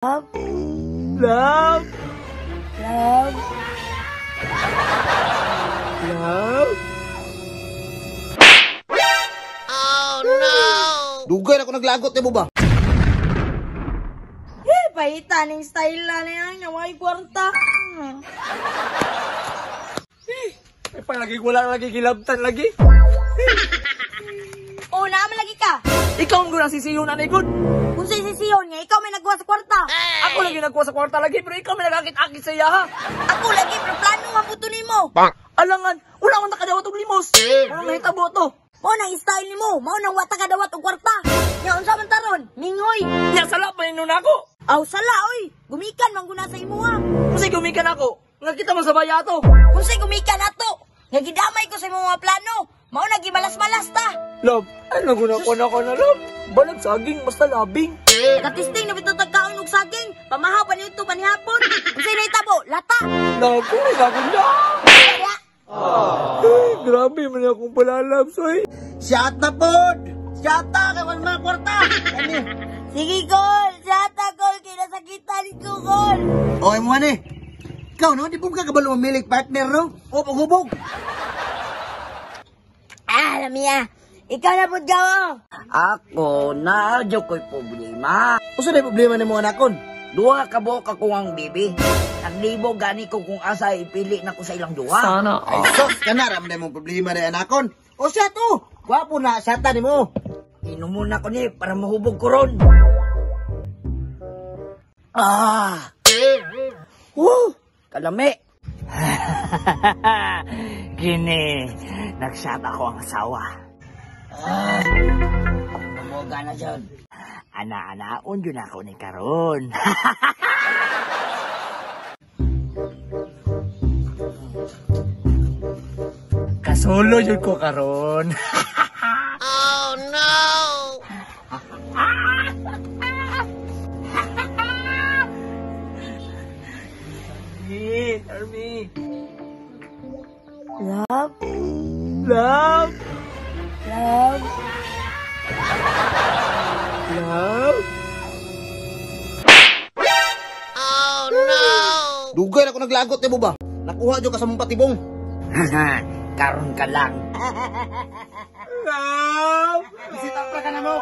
Love. Love. Love. Love. Oh no! Dugay na ako naglagot nimo ba? Eh, pahita ning style na niya. Nga may kwarta. Ay, palagi wala lagi gilabtan lagi. Oh, naman lagi ka. Ikaw ang guna sisiyon na good. Kung sa sisiyon niya, ikaw may nagkuha sa kwarta. Ako lagi nagkuha sa kwarta lagi, pero ikaw may nagakit-akit sa iya ha. Ako lagi, pero plano nga puto nimo. Alangan, wala akong nakadawat og limos. Anong nahitabo to? Mao nang style nimo, mao nang wata ka dawat og kwarta. Nya unsa man taron? Mingoy. Nya sala pa ninyo na ako. Aw sala oy, gumikan man guna sa imuha. Kung gumikan ako, nga kita man sa baya ato. Kung say gumikan ato, nga gidamay ko sa imong mga plano. Mao na gimalas-malas ta. Love, ay naguna ko na ko na love. Balag saging, basta labing. Katisting na bitaw tagkaon og saging, pamahaw pa nito panihapon. Unsay nahitabo? Lata. Naku, naku na. Kaya Ay, grabe man akong palalab, soy. Siata pod. Siata kay wala mga kwarta. Kani. Sige, Kol! Sata, Kol! Kinasakitan ko, Kol! Okay mo ani. Ikaw no, di po ka kabalo mamilig partner no? O paghubog. Ah, Lamia! Ikaw na pud gawo! Ako na jud ko'y problema. Usa na problema nimo anakon? Duha ka buok ako ang bibi. Naglibo gani ko kung asa ipili na ko sa ilang duha. Sana. Ay sus, kana ra man imong problema ni anakon. O siya to. Gwapo na siata nimo. Inumun na ko ni para mahubog ko ron. Ah! Woo! Kalami! Gini, nagshot ako ang asawa. Ah, Tumuga na dyan. Ana-anaon yun ako ni karon. Kasolo yun ko karon. Oh no! Army, Army. Love? Love. Love? Love. Oh no! Dugay na ako naglagot nimo ba? Nakuha jud ka sa mong patibong. Karon ka lang. Love. Bisita pa ka na mo.